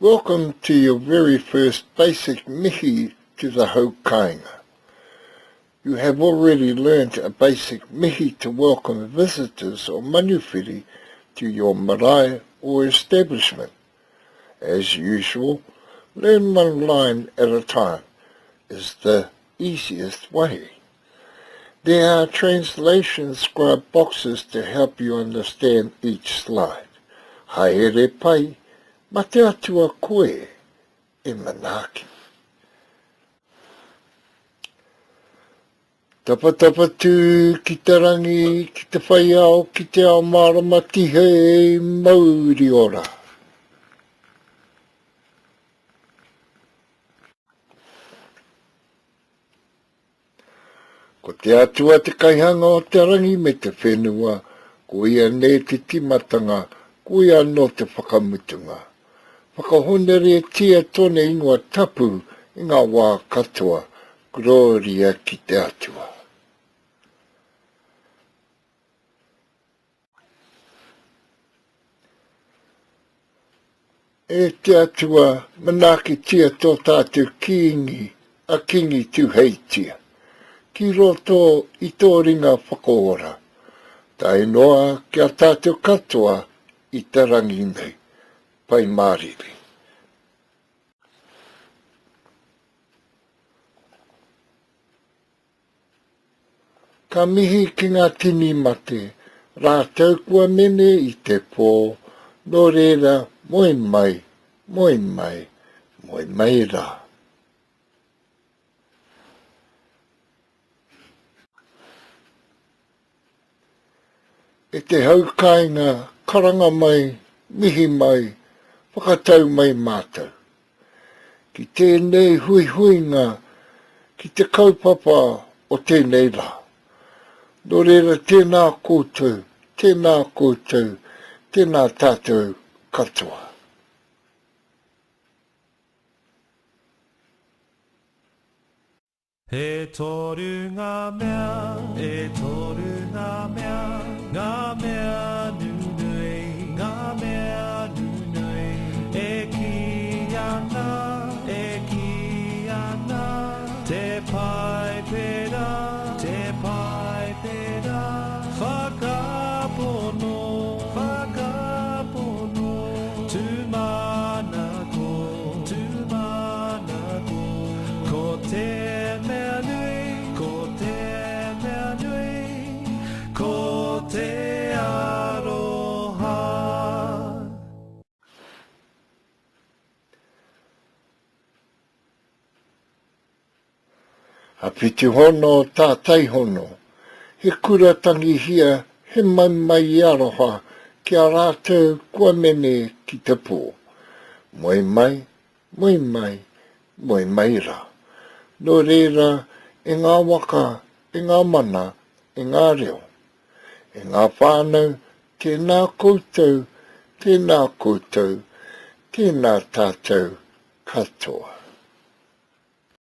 Welcome to your very first basic mihi to the haukainga. You have already learnt a basic mihi to welcome visitors or manuwhiri to your marae or establishment. As usual, learn one line at a time is the easiest way. There are translation scribe boxes to help you understand each slide. Haere pai, ma te atua koe e manaaki. Tapatapa tū ki te rangi, ki te whai ao, ki te ao mārama tihei mauri ora. Ko te Atua te kaihanga o te rangi me te whenua, ko ia nei te timatanga, ko ia anō te whakamutunga. Whakahonoretia tōna ingoa tapu i ngā wā katoa, Groria ki te Atua. E te Atua, manaakitia tō tātou Kīngi, a Kīngi Tūheitia, ki roto i tō ringa whakaora, tae noa ki a tātou katoa i te rangi nei. Pai mārire. Ka mihi ki ngā tini mate, rātou kua mene i te pō, nō reira, moe mai, moe mai, moe mai rā. E te hau kāinga, karanga mai, mihi mai, whakatau mai mātou. Ki tēnei huihuinga, ki te kaupapa o tēnei rā. Nō reira tēnā koutou, tēnā koutou, tēnā tātou katoa. E toru ngā mea, e toru ngā mea, ngā mea nunui, ngā mea nunui, e kī ana, e kī ana, te Paipera, te Paipera, whakapono, whakapono, tūmanako, tūmanako. Ko te mea nui, ko te mea nui, ko te aroha. A Whitihono Tātaihono, he kura tangihia he maimai aroha ki a rātou kua mene ki te pō. Moe mai, Moe mai, moe mai rā. Nō reira, e ngā waka, e ngā mana, e ngā reo, e ngā whānau, tēnā koutou, tēnā koutou, tēnā tātou katoa.